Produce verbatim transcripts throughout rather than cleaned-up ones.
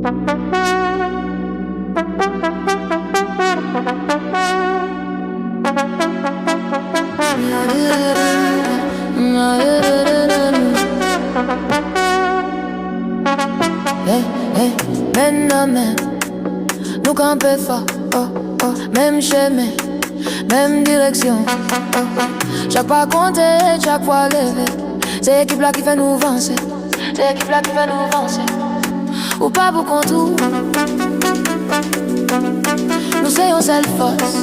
Hey, hey, men nan men, nou kanpe fò, oh, oh, menm chemen, menm direksyon, oh, oh. Chak pa konte, chak fwa leve, se ekip la ki fè nou vanse. Se ekip la ki fè nou vanse. Ou pa pou kont ou. Nou se yon sèl fòs.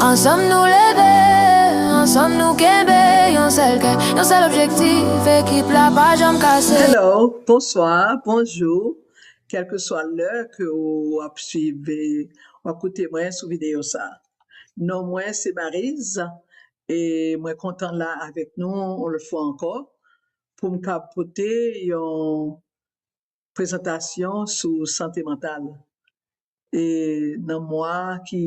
Ansanm nou leve, ansanm nou kenbe, yon sèl kè, yon sèl objektif, ekip la pa janm kase. Hello, bonswa, bonjou. Kèlkeswa lè ke w ap swiv, w ap koute mwen sou videyo sa. Non mwen se Mariz, e mwen kontan la avèk nou yon lòt fwa ankò pou m kab pote yon prezantasyon sou sante mantal. E nan mwa ki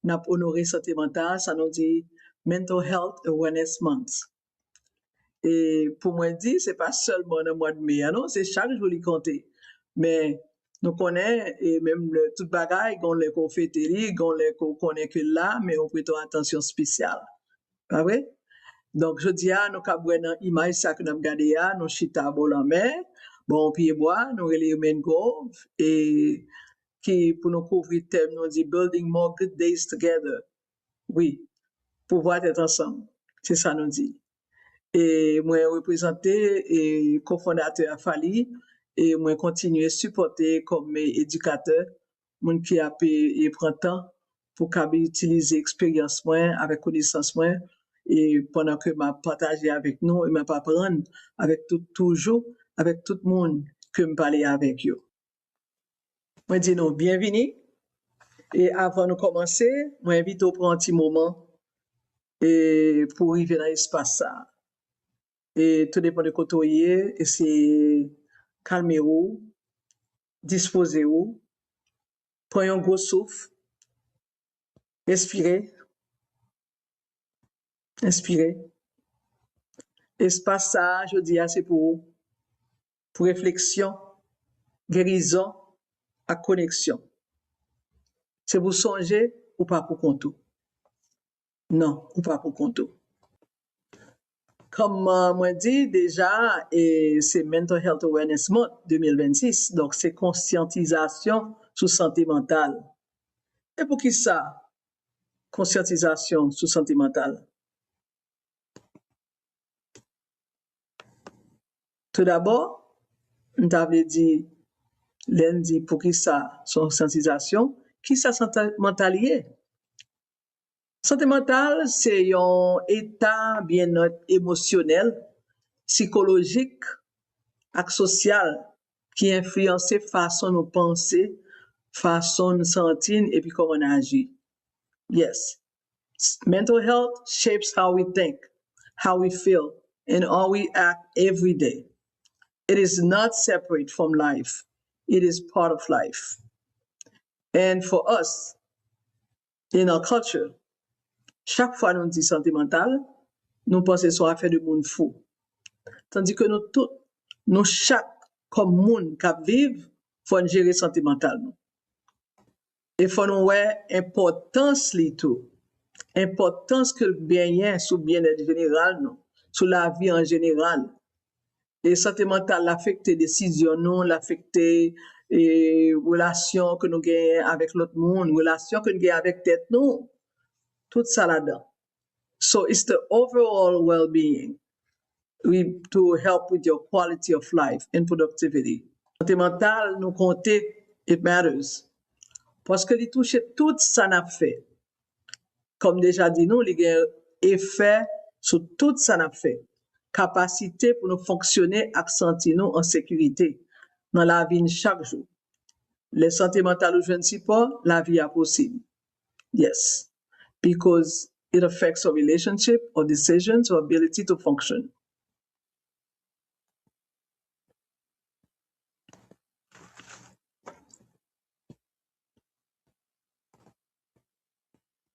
n ap onore sante mantal, sa nou di Mental Health Awareness Month. E pou mwen di, se pa sèlman nan mwa de me a, non, se chak jou li konte. Men, nou konnen, e menm lè tout bagay, gon lè ke w fete li, gon lè ke w konnen ke l la, men ou prete yon atansyon espesyal. Pa vre? Donk, jodi a, nou kab wè nan imaj sa ke n ap gade a, nou chita bò lanmè, bò yon pye bwa, nou rele yo mangrove, e ki pou nou kouvri tèm, nou di Building More Good Days Together. Wi, pouvwa tèt ansanm, se sa nou di. E mwen reprezante e kofondatè a Fali, e mwen kontinye sipòte kòm edikatè, moun ki ap e, e pran tan pou kab itilize eksperyans mwen avèk konesans mwen, e pandan ke m ap pataje avèk nou e m ap aprann avèk tout, toujou avèk tout moun ke m pale avèk yo. Mwen di nou byenvini. E avan nou kòmanse, mwen envite w pran yon ti moman e pou w rive nan espas sa a. E tou depan de kote w ye, eseye kalme w, dispoze w, pran yon gwo souf, respire, enspire. Espas sa a, jodi a, se pou ou. Pou refleksyon, gerizon ak koneksyon. Se pou sonje ou pa pou kont ou. Non, ou pa pou kont ou. Kòm mwen di deja, e se Mental Health Awareness Month de mil vennsis, donk se konsyantizasyon sou sante mantal. E poukisa konsyantizasyon sou sante mantal? Toudabò, m ta vle di, lè n di poukisa se yon konsyantizasyon, kisa sante mantal ye? Sante mantal se yon eta byennèt emosyonèl, sikolojik ak sosyal ki enfliyanse fason nou panse, fason n santi n epi kòman n aji. Yes. Mental health shapes how we think, how we feel, and how we act every day. It is not separate from life. It is part of life. And for us, in our culture, chak fwa nou di sante mantal, nou panse se yon afè de moun fou. Tandi ke nou tout, nou chak, kòm moun k ap viv, fò n jere sante mantal nou. E fò nou wè enpòtans li tou. Enpòtans ke l genyen sou byennèt jeneral nou, sou lavi an jeneral. E sante mantal l afekte desizyon nou, l afekte, e, relasyon ke nou genyen avèk lòt moun, relasyon ke nou genyen avèk tèt nou. Tout sa ladan. So it's the overall well-being we, to help with your quality of life and productivity. Sante mantal, nou konte, it matters. Paske li touche tout sa n ap fè. Kòm deja di nou, li gen efè sou tout sa n ap fè. Kapasite pou nou fonksyone ak santi nou an sekirite nan lavi n chak jou. Lè sante mantal ou jwenn sipò, lavi a posib. Yes. Because it affects our relationship, our decisions, our ability to function.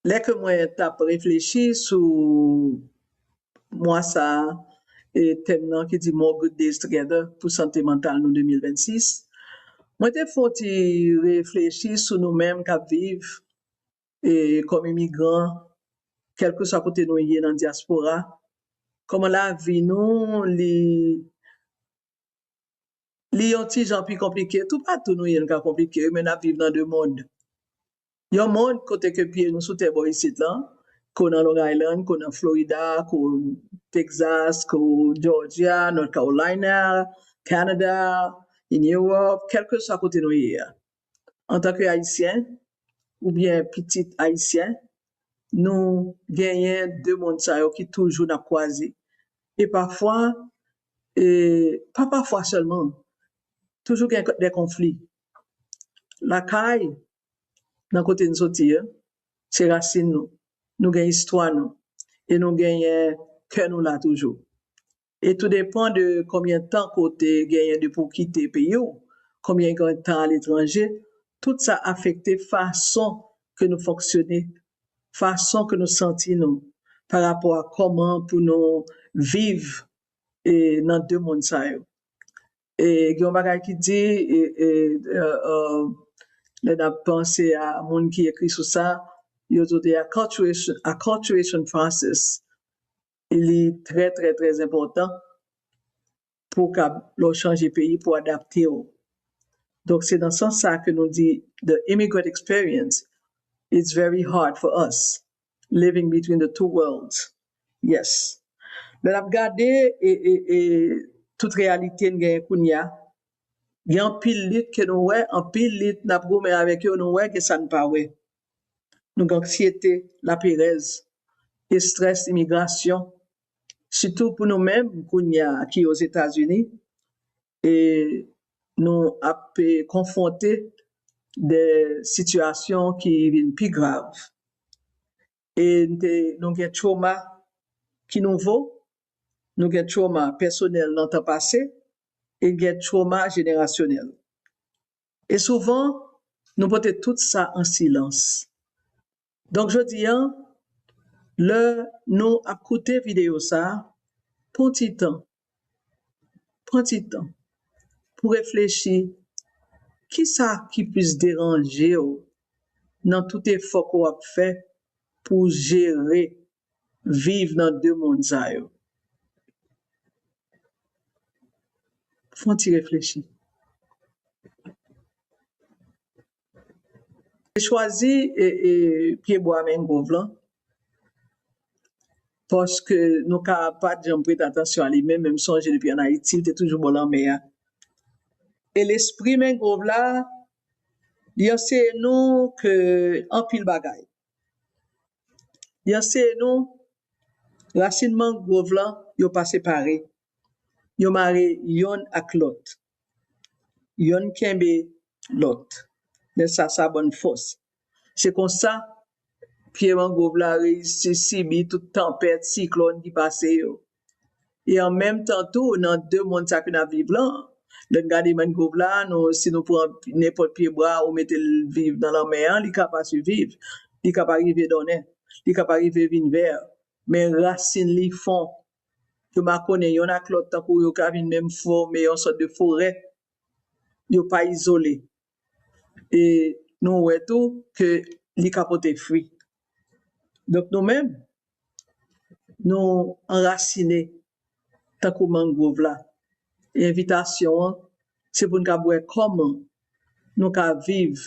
Lè ke mwen t ap reflechi sou mwa sa a, e, tèm nan ki di More Good Days Together pou sante mantal nou de mil vennsis. Mwen te fè yon ti reflechi sou nou menm k ap viv, e, kòm imigran, kèlkeswa kote nou ye nan dyaspora, kòman lavi nou, li, li yon ti jan pi konplike. Toupatou nou ye, nou ka konplike, men n ap viv nan de mond. Yon mond kote ke pye nou sou tè bò isit lan, ko nan Long Island, ko nan Florida, ko Texas, ko Georgia, North Carolina, Canada, in Europe, kèlkeswa kote nou ye a. Antanke Ayisyen, oubyen pitit Ayisyen, nou genyen de mond sa yo ki toujou n ap kwaze. E pafwa, e pa pafwa sèlman, toujou gen de konfli. Lakay, nan kote n soti a, se rasin nou. Nou gen istwa nou. E nou genyen kè nou la toujou. E tou depan de konbyen tan ke w te genyen depi w kite peyi w, konbyen gen tan aletranje, tout sa afekte fason ke nou fonksyone, fason ke nou santi nou, pa rapò a kòman pou nou viv, e, nan de mond sa yo. E gen yon bagay ki di, e, e, e, e, lè n ap panse a moun ki ekri sou sa, yo di w de acculturation, acculturation process. Li trè, trè, trè enpòtan pou w kab, lè w chanje peyi, pou w adapte w. Donk, se nan sans sa ke nou di, the immigrant experience, it's very hard for us, living between the two worlds. Yes. Lè n ap gade, e, e, e, tout reyalite n genyen kounye a, gen anpil lit ke nou wè, anpil lit n ap goumen avèk yo, nou wè gen sa n pa wè. Nou gen anksyete, laperèz, estrès imigrasyon, sitou pou nou menm kounye a ki Ozetazini, e nou ap, e, konfwonte de sitiyasyon ki vin pi grav. E n te, nou gen twoma ki nouvo, nou gen twoma pèsonèl nan tan pase, e n gen twoma jenerasyonèl. E souvan, nou pote tout sa an silans. Donk, jodi a, lè nou ap koute videyo sa a, pran ti tan, pran ti tan pou reflechi, kisa ki plis deranje w nan tout efò ke w ap fè pou w jere, viv nan de mond sa yo? Fè yon ti reflechi. Te chwazi, e, e, pyebwa mangrove lan, paske nou ka pa t janm prete atansyon a li, men, men m sonje depi ann Ayiti, li te toujou bò lanmè a. E lespri mangrove la, li anseye nou ke anpil bagay. Li anseye nou, rasin mangrove lan, yo pa separe. Yo mare yonn ak lòt. Yonn kenbe lòt. Men sa, sa ban n fòs. Se konsa, pye mangrove la reyisi sibi tout tanpèt, siklòn ki pase yo. E an menm tan tou, nan de mond sa ke n ap viv lan, lè n gade mangrove la, nou, si nou pran nenpòt pyebwa ou mete l viv nan lanmè an, li ka pa siviv, li ka pa rive donnen, li ka pa rive vin vè. Men rasin li fon. Yo makonnen yonn ak lòt, tankou yo ka vin menm fòme yon sòt de forè. Yo pa izole. E nou wè tou ke li ka pote fwi. Donk, nou menm, nou anrasine tankou mangrove la. E envitasyon an, se pou n kab wè kòman nou ka viv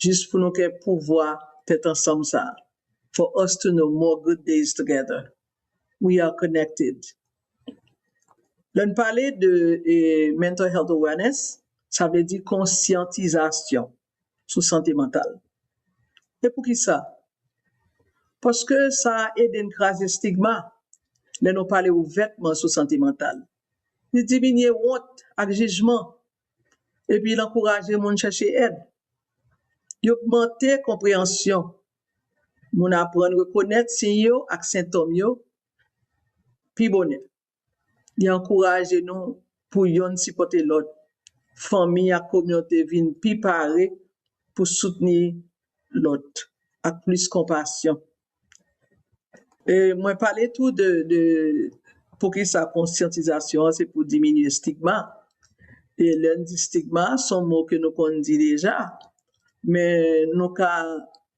jis pou nou gen pouvwa tèt ansanm sa a. For us to know more good days together. We are connected. Lè n pale de, e, mental health awareness, sa vle di konsyantizasyon sou sante mantal. E poukisa? Paske sa ede n kraze estigma lè nou pale ouvètman sou sante mantal. Li diminye wont ak jijman, epi l ankouraje moun chèche èd. Li ogmante konpreyansyon. Moun aprann rekonèt siy yo ak sentòm yo pi bonè. Li ankouraje nou pou yonn sipòte lòt. Fanmi ak kominote vin pi pare pou soutni lòt ak plis konpasyon. E mwen pale tou de, de Poukisa konsyantizasyon an se pou diminye stigma? E lè n di stigma, se yon mo ke nou konn di deja, men nou ka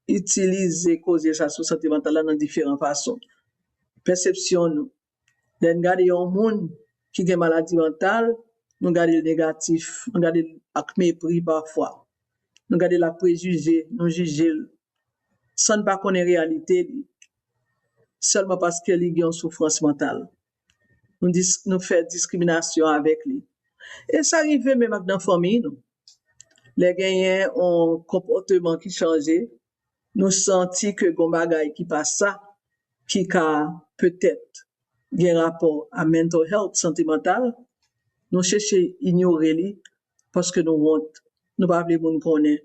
itilize koze sa sou sante mantal la nan diferan fason. Pèsepsyon nou. Lè n gade yon moun ki gen maladi mantal, nou gade l negatif, nou gade l ak mepri pafwa. Nou gade l ak prejije, nou jije l, san n pa konnen reyalite li, sèlman paske li gen yon soufrans mantal. Nou dis-, nou fè diskriminasyon avèk li. E sa rive menm ak nan fanmi nou. Lè genyen yon konpòteman ki chanje, nou santi ke gon bagay ki pa sa, ki ka petèt gen rapò a mental health, sante mantal, nou chèche inyore li paske nou wont, nou pa vle moun konnen,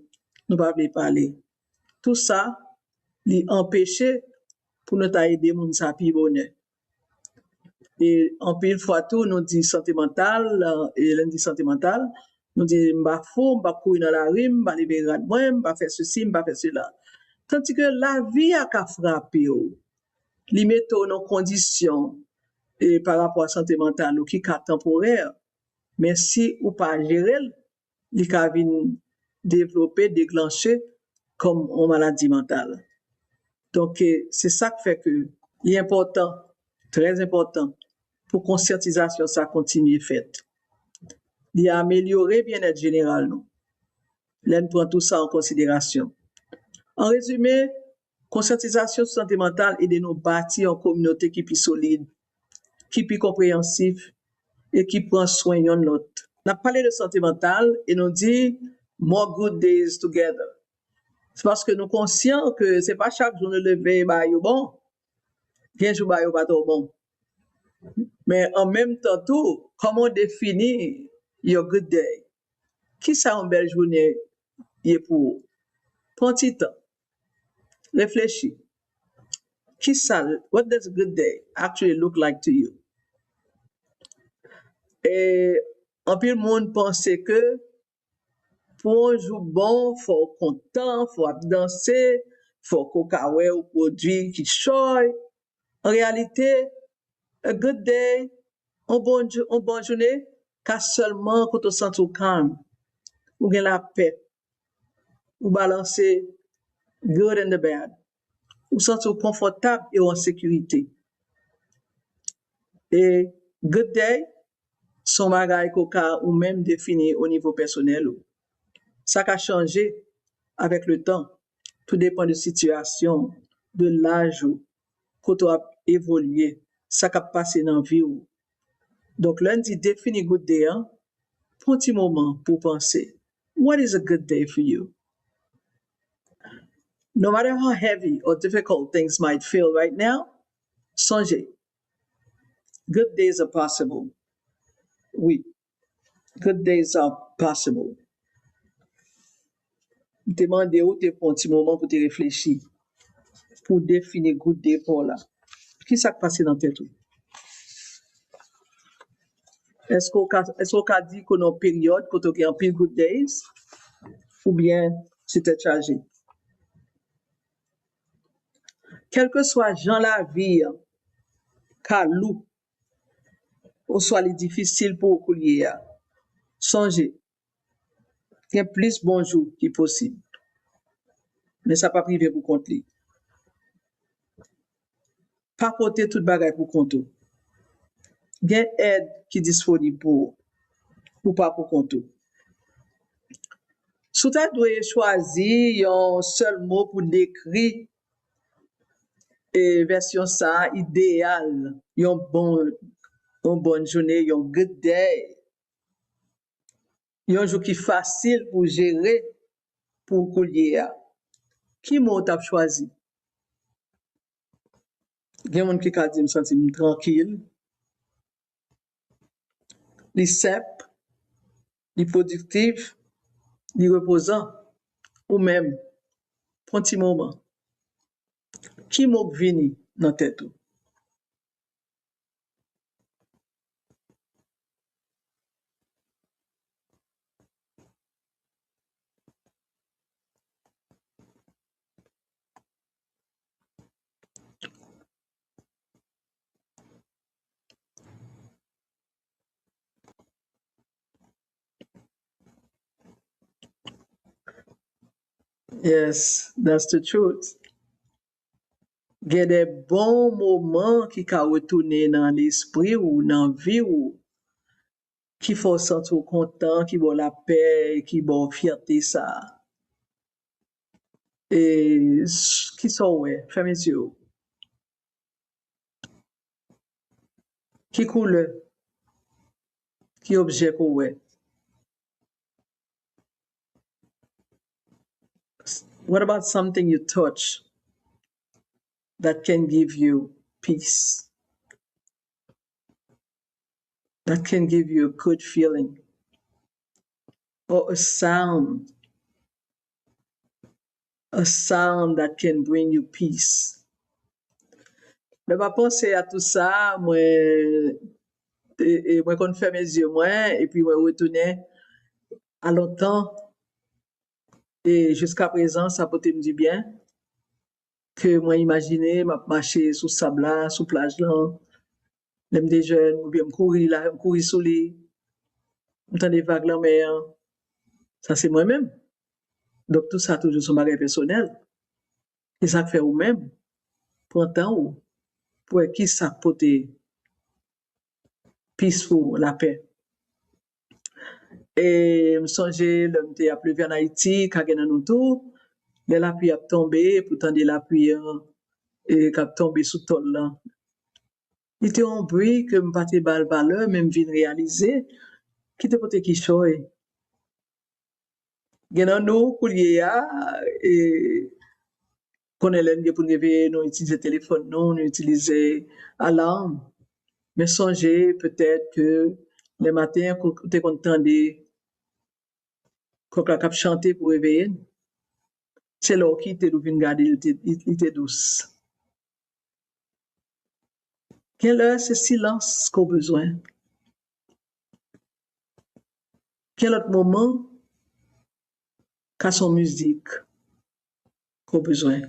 nou pa vle pale. Tou sa, li anpeche pou nou ta ede moun sa pi bonè. E anpil fwa tou, nou di sante mantal, e lè n di sante mantal, nou di, "M pa fou, m pa kouri nan lari, m pa leve rad mwen, m pa fè sesi, m pa fè sela." Tandike lavi a ka frape w, li mete w nan kondisyon, e pa rapò a sante mantal ou ki ka tanporè, men si ou pa jere l, li ka vin devlope, deklanche kòm yon maladi mantal. Donk, e, se sa k fè ke li enpòtan, trè enpòtan, pou konsyantizasyon sa kontinye fèt. Li amelyore byennèt jeneral nou, lè n pran tou sa an konsiderasyon. An rezime, konsyantizasyon sou sante mantal ede nou bati yon kominote ki pi solid, ki pi konpreyansif e ki pran swen yonn lòt. N ap pale de sante mantal e nou di more good days together. Se paske nou konsyan ke se pa chak jou nou leve bagay yo bon. Gen jou bagay yo pa twò bon. Men an menm tan tou, kòman w defini your good day? Kisa yon bèl jounen ye pou ou? Pran ti tan. Reflechi. Kisa, what does a good day actually look like to you? E anpil moun panse ke pou yon jou bon, fò w kontan, fò w ap danse, fò w ka wè yon pwodui ki chòy. An reyalite, a good day, yon bon jou, yon bon jounen, ka sèlman kote w santi w kalm, ou gen lapè, ou balanse good and the bad, ou santi w konfòtab e w an sekirite. E good day, se yon bagay ke w ka ou menm defini o nivo pèsonèl ou. Sa ka chanje avèk le tan, tou depan de sitiyasyon, de laj ou, kote w ap evolye, sa k ap pase nan vi w. Donk, lè n di defini good day an, pran ti moman pou w panse. What is a good day for you? No matter how heavy or difficult things might feel right now, sonje, good days are possible. Wi, good days are possible. M te mande w te pran ti moman pou te reflechi, pou defini good day pa w la. Kisa k pase nan tèt ou? Èske w ka, èske w ka di ke w nan yon peryòd kote w gen anpil good days? Oubyen se tèt chaje? Kèlkeswa jan lavi an ka lou, oswa li difisil pou ou koulye a, sonje, gen plis bon jou ki posib. Men sa p ap rive pou kont li. Pa pote tout bagay pou kont ou. Gen èd ki disponib pou ou. Ou pa pou kont ou. Si w ta dwe chwazi yon sèl mo pou dekri, e, vèsyon sa a ideyal, yon bon, yon bòn jounen, yon good day, yon jou ki fasil pou jere pou koulye a, ki mo w t ap chwazi? Gen moun ki ka di, "M santi m trankil, li senp, li pwodiktif, li repozan." Ou menm, pran ti moman. Ki mo k vini nan tèt ou? Yes, that's the truth. Gen de bon moman ki ka retounen nan lespri w, nan vi w, ki fè w santi w kontan, ki ba w lapè, ki ba w fyète sa. E s- ki sa w wè? Fèmen zye w. Ki koulè? Ki objè ke w wè? What about something you touch that can give you peace? That can give you a good feeling? Or a sound? A sound that can bring you peace? Lè m ap panse a tout sa, mwen, e, e, mwen konn fèmen zye mwen, epi mwen retounen a lontan. E jiska prezan, sa pote m dibyen. Ke mwen imajine, m ap mache sou sab la, sou plaj lan. Lè m te jèn, oubyen m kouri la, m kouri sou li. M tande vag lanmè an. Sa se mwen menm. Donk, tout sa toujou se yon bagay pèsonèl. E sa k fè ou menm, pran tan ou pou wè ki sa k pote peace pou ou, lapè. E m sonje lè m te ap leve ann Ayiti, ka gen nan nou tou, lè lapli ap tonbe, pou tande lapli an, e k ap tonbe sou tòl lan. Li te yon bri ke m pa te ba l valè, men m vin reyalize ki te pote kichòy. Gen nan nou koulye a, e, konnen lè n gen pou n reveye, nou itilize telefòn nou, nou itilize alam. Men sonje, petèt, ke lè maten, kou- ou te konn tande kòk la k ap chante pou reveye n. Se lè w kite l, ou vin gade, li te, li, li te dous. Gen lè, se silans ke w bezwen. Gen lòt moman, ka se yon mizik ke w bezwen.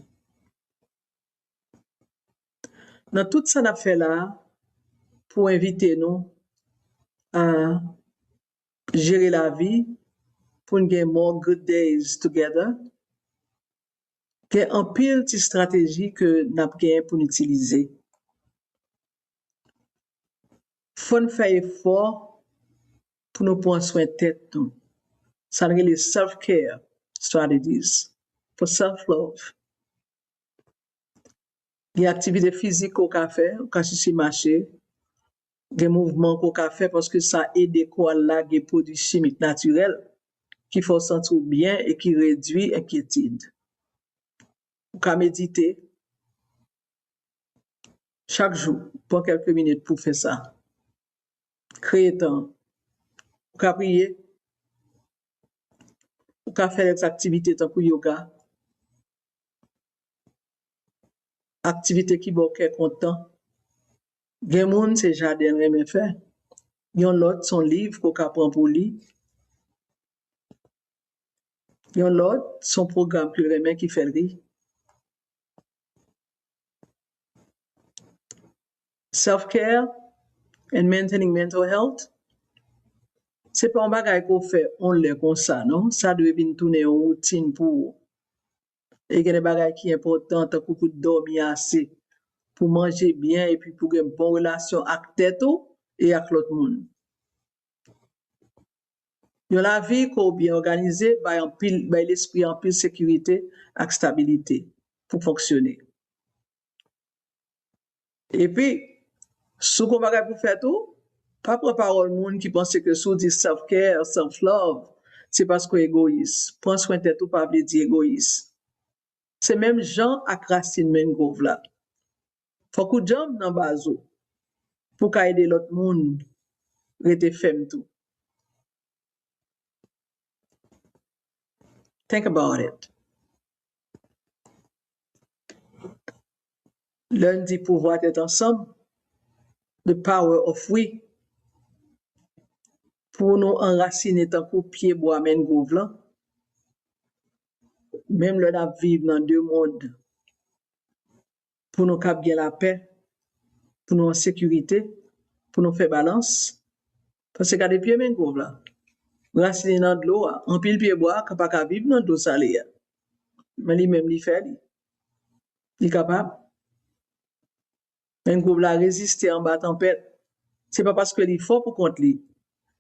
Nan tout sa n ap fè la, pou envite nou a jere lavi, pou n gen more good days together, gen anpil ti estrateji ke n ap gen pou n itilize. Fò n fè efò pou nou pran swen tèt nou. Sa n rele self-care strategies for self-love. Gen aktivite fizik ke w ka fè, ou ka chèche mache, gen mouvman ke w ka fè paske sa ede kò a lage pwodui chimik natirèl ki fè w santi w byen e ki redui enkyetid. Ou ka medite chak jou, pran kèlke minit pou w fè sa. Kreye tan. Ou ka priye. Ou ka fè lòt aktivite tankou yoga. Aktivite ki ba w kè kontan. Gen moun, se jaden l renmen fè. Yon lòt, se yon liv ke w ka pran pou w li. Yon lòt, se yon pwogram ke l renmen ki fè l ri. Self-care and maintaining mental health, se pa yon bagay ke w fè yon lè konsa, non. Sa dwe vin tounen yon woutin pou ou. E gen de bagay ki enpòtan, tankou pou dòmi ase, pou manje byen, epi pou gen bon relasyon ak tèt ou e ak lòt moun. Yon lavi ke w byen òganize bay anpil, bay lespri anpil sekirite ak stabilite pou fonksyone. Epi, si w gen yon bagay pou fè tou, pa pran pawòl moun ki panse ke si w di self-care, self-love, se paske w egoyis. Pran swen tèt ou pa vle di egoyis. Se menm jan ak rasin mangrove la. Fòk ou djanm nan baz ou pou w ka ede lòt moun rete fèm tou. Think about it. Lè n di pouvwa tèt ansanm, the power of we, pou nou anrasine tankou pye bwa mangrove lan, menm lè n ap viv nan de mond, pou nou kab gen lapè, pou nou an sekirite, pou nou fè balans. Paske gade pye mangrove la, rasin li nan dlo a, anpil pye bwa ka pa ka viv nan dlo sale a. men li menm li fè li. Li kapab. Men gwoup la reziste anba tanpèt. Se pa paske li fò pou kont li,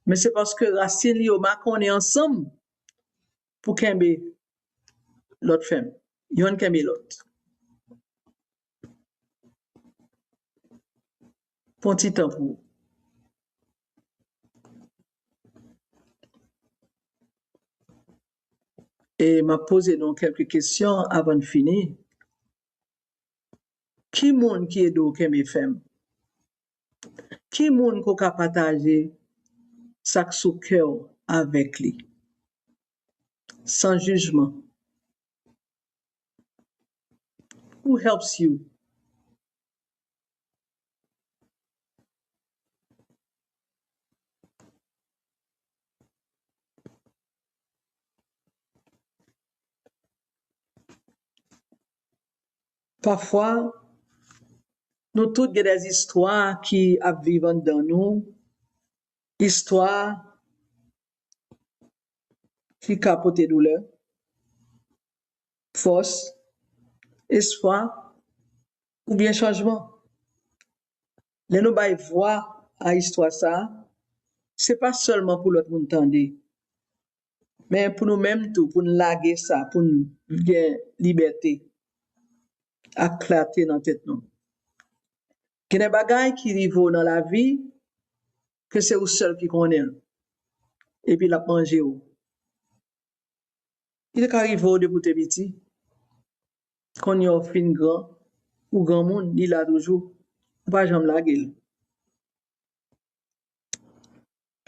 men se paske rasin li yo makonnen ansanm pou kenbe lòt fèm. Yonn kenbe lòt. Pran ti tan pou ou. E m ap poze nou kèlke kesyon avan n fini. Ki moun ki ede w kenbe fèm? Ki moun ke w ka pataje sa k sou kè w avèk li? San jijman. Who helps you? Pafwa, nou tout gen de zistwa ki ap viv anndan nou, istwa ki ka pote doulè, fòs, espwa, oubyen chanjman. Lè nou bay vwa a istwa sa a, se pa sèlman pou lòt moun tande, men pou nou menm tou, pou n lage sa, pou n gen libète ak klate nan tèt nou. Gen de bagay ki rive w nan lavi ke se ou sèl ki konnen l, epi l ap manje w. Li te ka rive w depi w te piti. Kounye a w fin gran, ou granmoun, li la toujou. Ou pa janm lage l.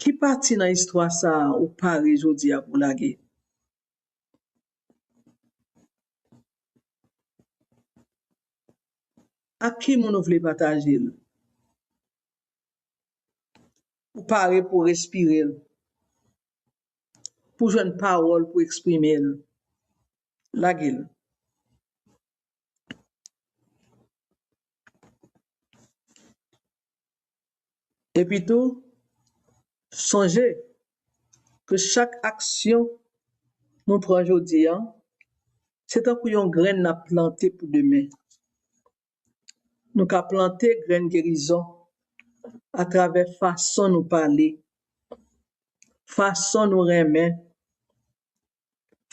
Ki pati nan istwa sa a ou pare jodi a pou w lage? Ak ki moun ou vle pataje l? Ou pare pou w respire l, pou w jwenn pawòl pou w eksprime l? Lage l. Epi tou, sonje ke chak aksyon nou pran jodi a, se tankou yon grenn n ap plante pou demen. Nou ka plante grenn gerizon atravè fason nou pale, fason nou renmen,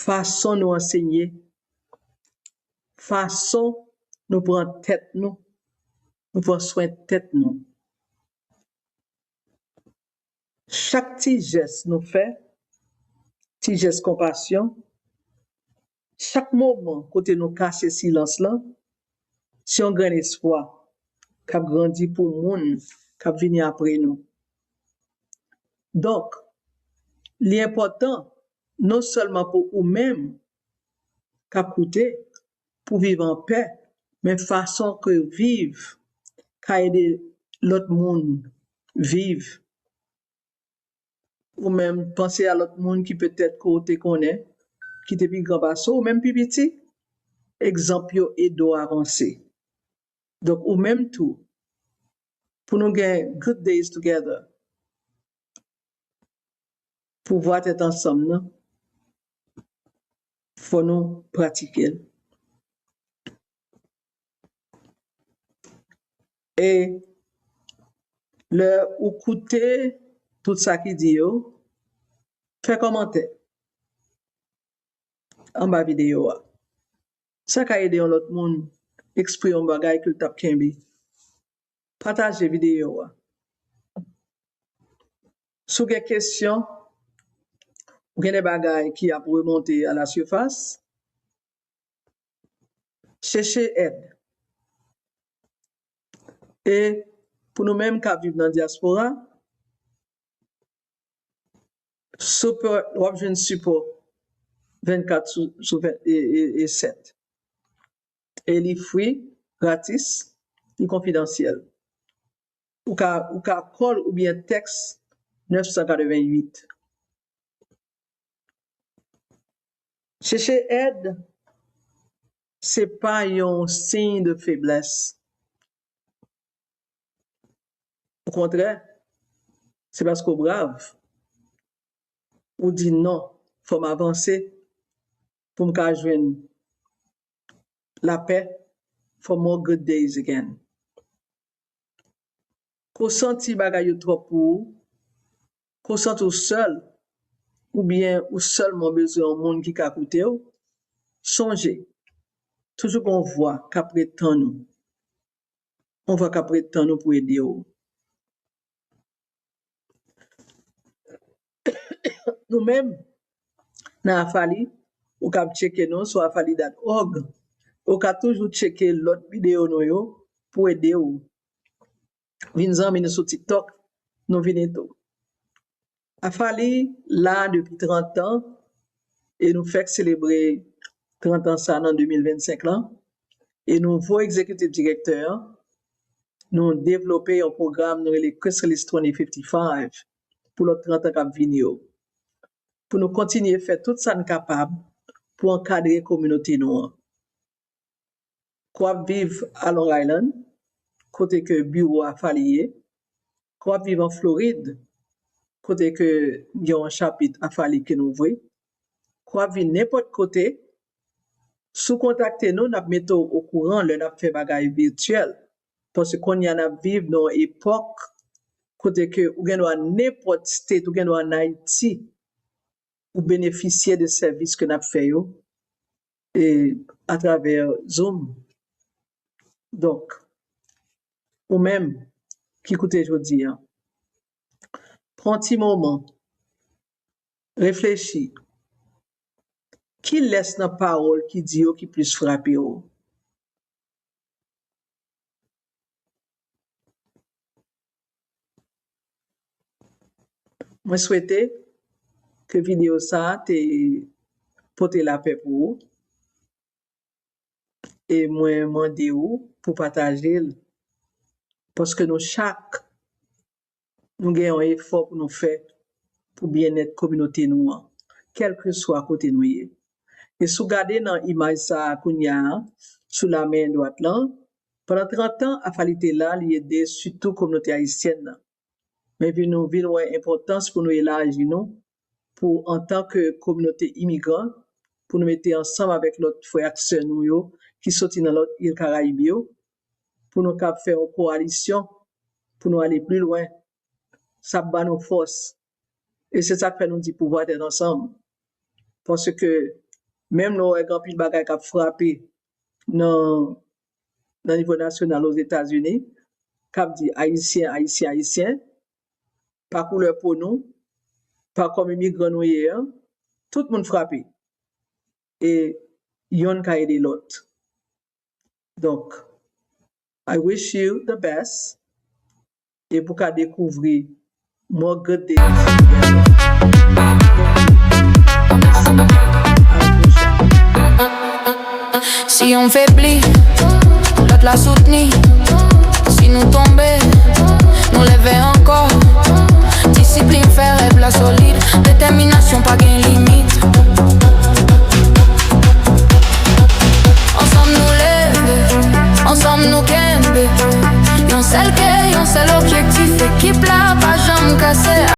fason nou ansenye, fason nou pran tèt nou, nou pran swen tèt nou. Chak ti jès nou fè, ti jès konpasyon, chak moman kote nou kase silans lan, se yon grenn espwa k ap grandi pou moun k ap vini apre nou. Donk, li enpòtan non sèlman pou ou menm k ap koute, pou viv anpè, men fason ke w viv ka ede lòt moun viv. Ou menm, panse a lòt moun ki petèt ke w te konnen, ki te pi gran pase w, ou menm pi piti. Egzanp yo ede w avanse. Donk, ou menm tou, pou nou gen good days together, pouvwa tèt ansanm nan, fò nou pratike l. E lè ou koute tout sa ki di yo, fè kòmantè anba videyo a. Sa ka ede yon lòt moun eksprime yon bagay ke l t ap kenbe. Pataje videyo a. Si w gen kesyon, ou gen de bagay ki ap remonte a la sifas, chèche èd. E pou nou menm k ap viv nan dyaspora, sipò, w ap jwenn sipò vennkat sou, sou ven, e, e, e sèt. E li free, gratis, li konfidansyèl. Ou ka, ou ka call oubyen text nèf san katreventuit. Chèche èd, se pa yon siy de feblès. Okontrè, se paske w brav. Ou di non, fò m avanse pou m ka jwenn lapè, for more good days again. Ke w santi bagay yo twòp pou ou, ke w santi w sèl, oubyen ou sèlman bezwen yon moun ki ka koute w, sonje, toujou gen yon vwa k ap ret tann ou. Yon vwa k ap ret tann ou pou ede w. Nou menm, nan Afali, ou kab tcheke nou sou afali dot org. Ou ka toujou tcheke lòt videyo nou yo pou ede w. Vin zanmi nou sou TikTok, nou vini tou. Afali la depi trant an, e nou fèk selebre trant an sa nan de mil vennsenk lan. E nouvo egzekitif direktè an, nou devlope yon pwogram nou rele Chrysalis twenty fifty-five pou lòt trant an k ap vini yo. Pou nou kontinye fè tout sa n kapab pou ankadre kominote nou an. Ke w ap viv a Long Island, kote ke biwo Afali ye, ke w ap viv an Florid, kote ke gen yon chapit Afali ke n ouvri, ke w ap viv nenpòt kote, si w kontakte nou, n ap mete w okouran lè n ap fè bagay vityèl. Paske kounye a n ap viv nan yon epòk kote ke ou gen dwa nenpòt state, ou gen dwa ann Ayiti, ou benefisye de sèvis ke n ap fè yo e atravè Zoom. Donk, ou menm ki koute jodi a, pran ti moman, reflechi. Kilès nan pawòl ki di yo ki plis frape w? Mwen swete ke videyo sa a te pote lapè pou ou. E mwen mande w pou pataje l. Paske nou chak, nou gen yon efò pou nou fè pou byennèt kominote nou an, kèlkeswa kote nou ye. E si w gade nan imaj sa a kounye a, sou lamen dwat lan, pandan trant an, Afali te la, li ede sitou kominote ayisyèn nan. Men vin nou vin wè enpòtans pou nou elaji nou, pou antanke kominote imigran, pou nou mete ansanm avèk lòt frè ak sè nou yo ki soti nan lòt il Karayib yo, pou nou kab fè yon kowalisyon, pou nou ale pli lwen. Sa ap ba nou fòs. E se sa k fè nou di pouvwa tèt ansanm. Paske menm lè w wè gen anpil bagay k ap frape nan, nan nivo nasyonal Ozetazini, k ap di Ayisyen, Ayisyen, Ayisyen, pa koulè po nou, pa kòm imigran nou ye an, tout moun frape. E yonn ka ede lòt. Donk, I wish you the best. E pou ka dekouvri more good things. Si yon febli, lòt la soutni. Si nou tonbe, nou leve ankò. Disiplin fè rèv la solid. Detèminasyon pa gen limit.